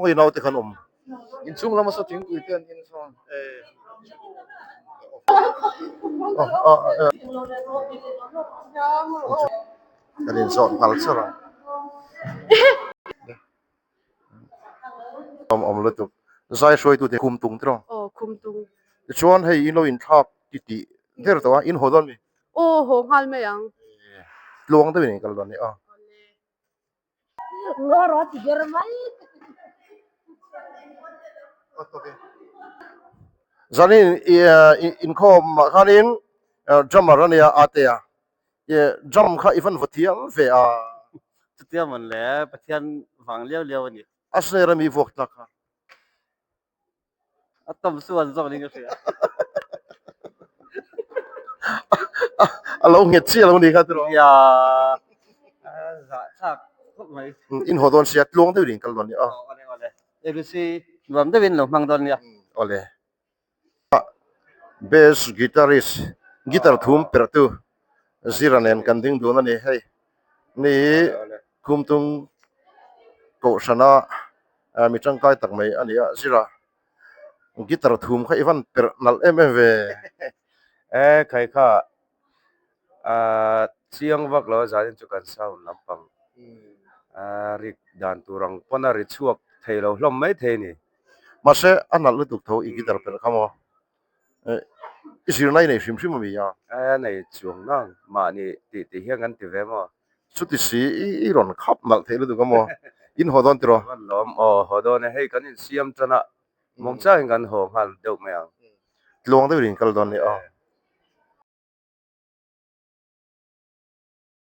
Khawi naute khan awm. Inchhung lama saw thingpui te an in sawn. Kan inzawt nghal char a. Awm awm lutuk. Zai hruaitu te khum tung tiraw? Aw khum tung. Tichuan hei in lo inthlak ti tih der tawh a, in haw dawn mi? Aw haw nghal mai ang. Tluang deuhin in kal dawn ni a. Zanin inkhawm ah khanin drummer a nia Atea drum kha i van vaw thiam ve a. Chutia mawn le Pathian vang liau liau a ni. A snare a mi vuak tlak kha. A tam su an zawk niin ka hria. A lo nghet chiah lo ni kha tiraw. Nia zahthlak khawp mai. In haw dawn sia tluang deuhin in kal dawn nia. Aw awle awle. ABC nuam deuhin lo hmang dawn nia. Awle. Bass guitarist guitar thum perhtu Zira nen kan ding dun a ni hei. Ni hi Khumtung Kohhrana mi tangkai tak mai a ni a, Zira guitar thum kha i van perh nalh em em ve. E khai kha chiang vak lo a zanin chu kan sound lampang rik dan tur ang pawn a ri chhuak thei lo hlawm mai thei a ni. Mahse a nalh lutuk tho i guitar perh kha maw? I zirna i nei hrim hrim a mi a? A nei chuang nang mahni tih tih hian kan ti ve maw? Chuti si i rawn khap nalh theih lutuk a maw? In haw dawn tiraw? Kan lawm aw haw dawn e, hei kan insiam tan a, mawng changin kan haw nghal deuh mai ang. Tluang deuhin in kal dawn nia aw.